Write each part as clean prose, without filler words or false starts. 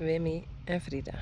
Wimmy en Frida.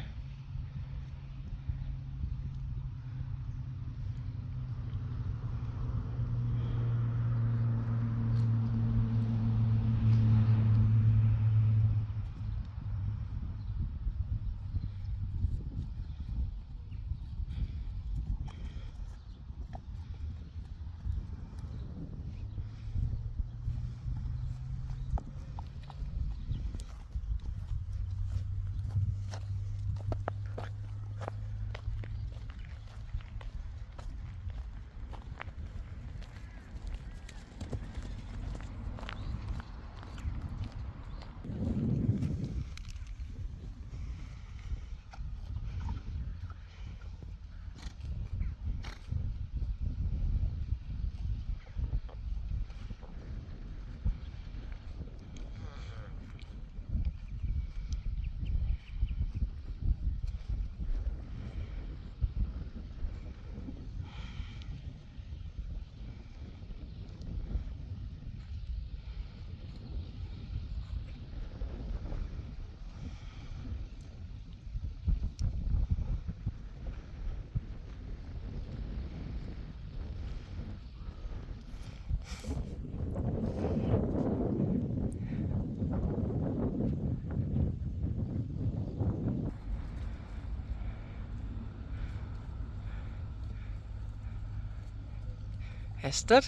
Hester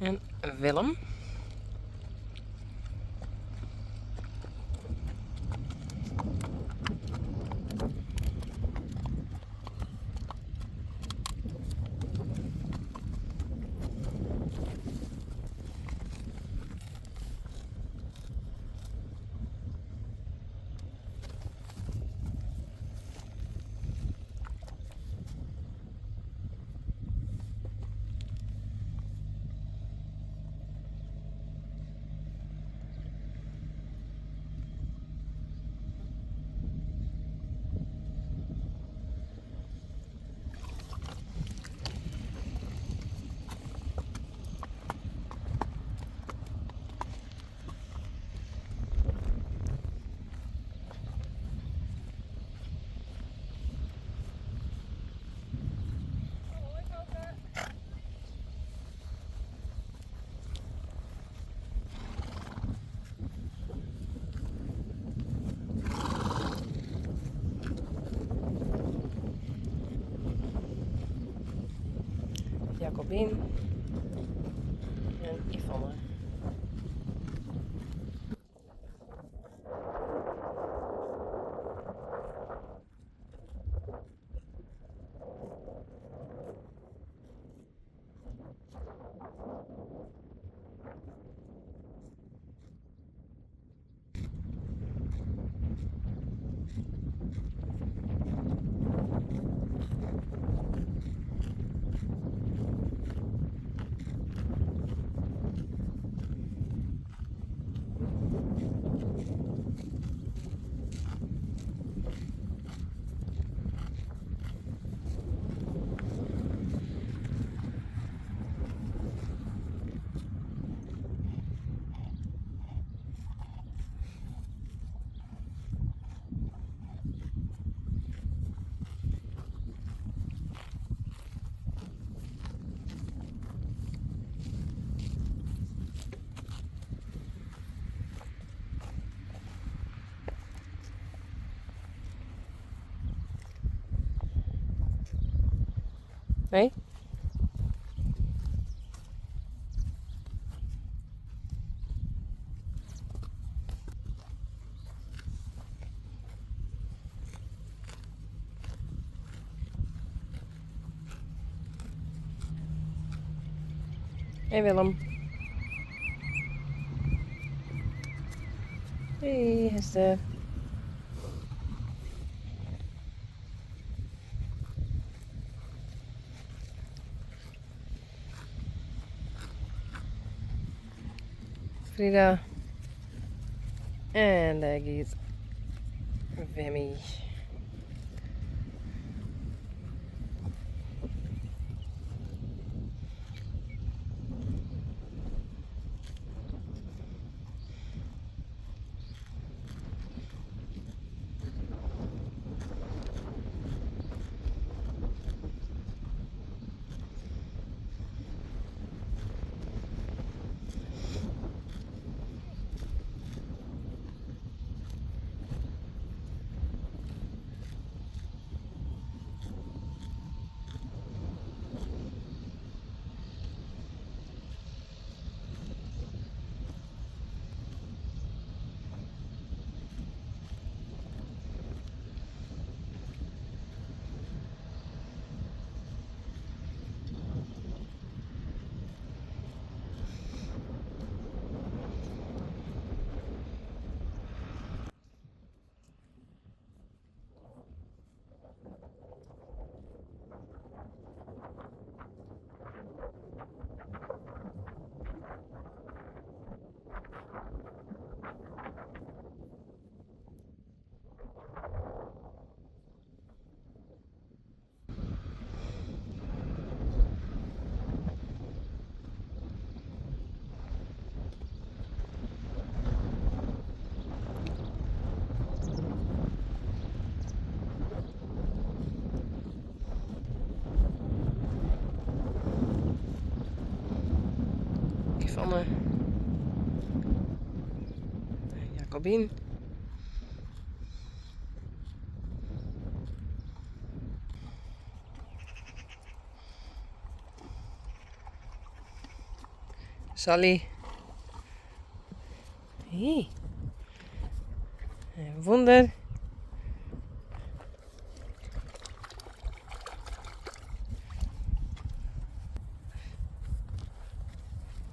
en Willem. Jacobien en Yvonne. Nee? Hey Willem. Hey Hester. Frida. En dêr giet Wimmy. Yvonne. Jacobien. Sally. Hey. En Wonder.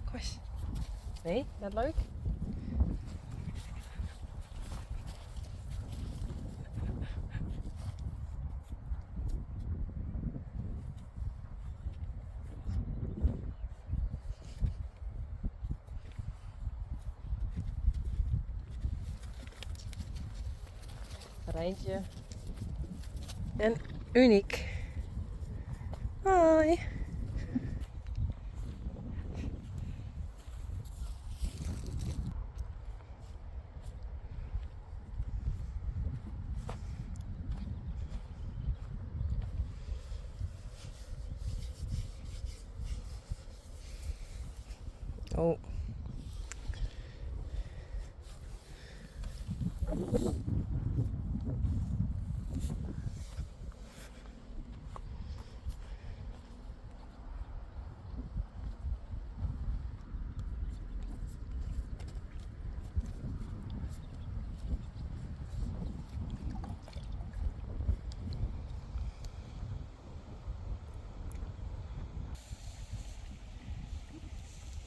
Kom eens. Nee, net leuk? Rijntje. En Uniek. Hoi. Oh.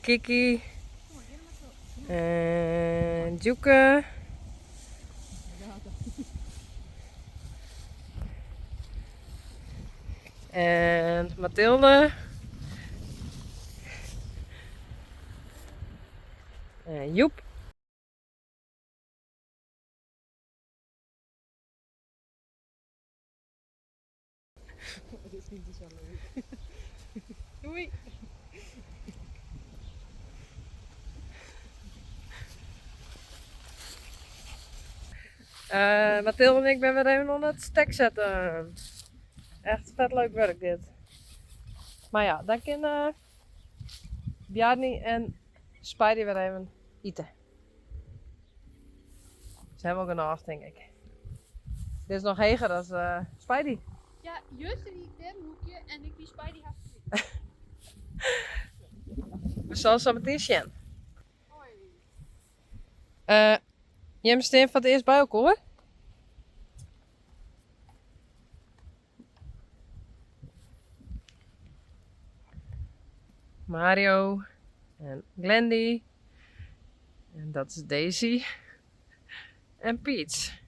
Kiki. En Djoeke. En Mathilde. En Joep. Dit vind ik zo leuk. Doei. Mathilde en ik ben weer even aan het stek zetten. Echt vet leuk werk dit. Maar ja, dan kunnen Bjarni en Spidey weer even eten. Ze hebben ook een af, denk ik. Dit is nog heger dan Spidey. Ja, juist in die derde hoekje en ik die Spidey had. We zullen zo meteen zien. Jim steen van het eerst bij elkaar, hoor. Mario en Glendy. En dat is Daisy. En Peach.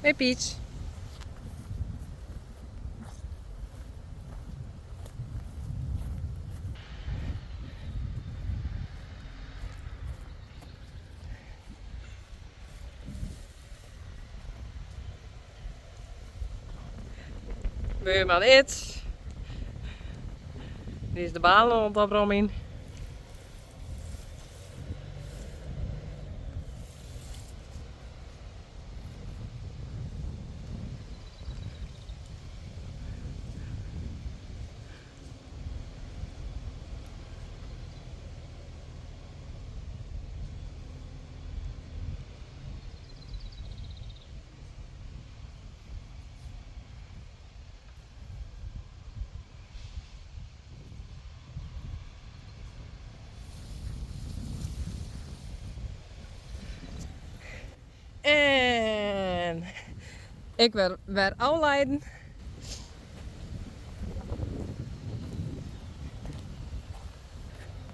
Hey Peach. Buurman It. Die is de balen aan het opruimen. En ik werd afleiden.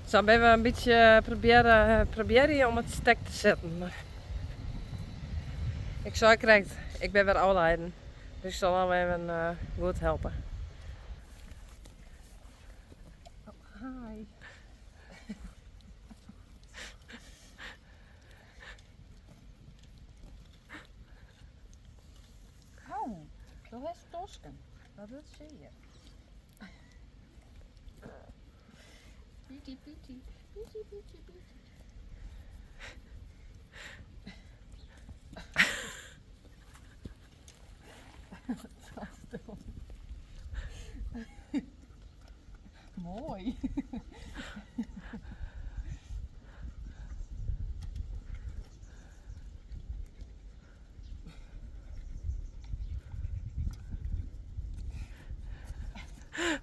Sa binne we in bytsje probearre, probearje om it stek te setten. Mar ik sei krekt, ik bin wer ôfleiden. Dus ik sil al even goed helpe. Oh, hi. Oh, do hast tosken. Dat docht sear. Pieti, pieti, pieti, pieti, pieti. Moai.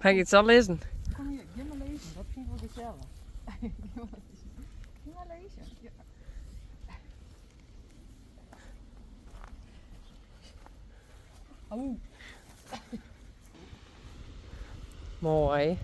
Hy giet sa lizzen. Kom hjir, gean mar lizzen. Dat fyn ik wol gesellich. Gean mar lizzen. Gean mar lizzen. Ja. Au. Moai.